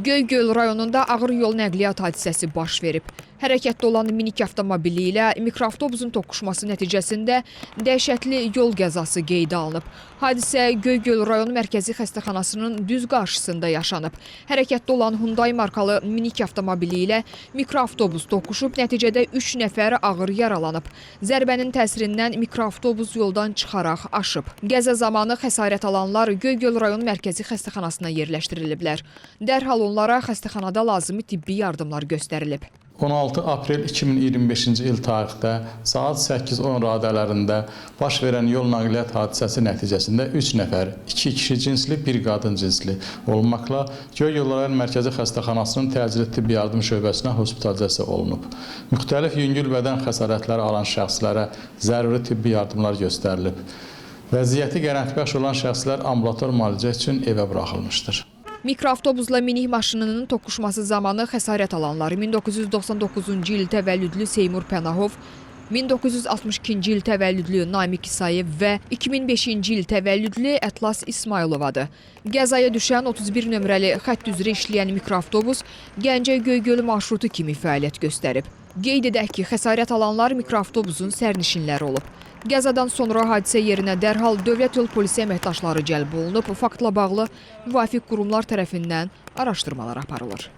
Göygöl rayonunda ağır yol nəqliyyat hadisəsi baş verib. Hərəkətdə olan minik avtomobili ilə mikroavtobusun toqquşması nəticəsində dəhşətli yol qəzası qeydə alınıb. Hadisə Göygöl rayon mərkəzi xəstəxanasının düz qarşısında yaşanıb. Hərəkətdə olan Hyundai markalı minik avtomobili ilə mikroavtobus toqquşub, nəticədə 3 nəfər ağır yaralanıb. Zərbənin təsirindən mikroavtobus yoldan çıxaraq aşıb. Qəza zamanı xəsarət alanlar Göygöl rayon mərkəzi xəstəxanasına yerləşdiriliblər. Dərhal onlara xəstəxanada lazımi tibbi yardımlar göstərilib. 16 aprel 2025-ci il tarixdə saat 8:10 radələrində baş verən yol nəqliyyat hadisəsi nəticəsində 3 nəfər, 2 kişi cinsli, 1 qadın cinsli olmaqla Göygöl rayon mərkəzi xəstəxanasının təcili tibbi yardım şöbəsinə hospitalizasiya olunub. Müxtəlif yüngül bədən xəsarətləri alan şəxslərə zəruri tibbi yardımlar göstərilib. Vəziyyəti qənaətbəxş olan şəxslər ambulator müalicə üçün evə buraxılmışdır. Mikroavtobusla minik maşınının toqquşması zamanı xəsarət alanlar 1999-cu il təvəllüdlü Seymur Pənahov, 1962-ci il təvəllüdlü Namiq İsayev və 2005-ci il təvəllüdlü Ətlas İsmayılovadır. Qəzaya düşən 31 nömrəli xətt üzrə işləyən mikroavtobus Gəncə-Göygöl marşrutu kimi fəaliyyət göstərib. Qeyd edək ki, xəsarət alanlar mikroavtobusun sərnişinləri olub. Qəzadan sonra hadisə yerinə dərhal Dövlət Yol Polisi əməkdaşları cəlb olunub, faktla bağlı müvafiq qurumlar tərəfindən araşdırmalar aparılır.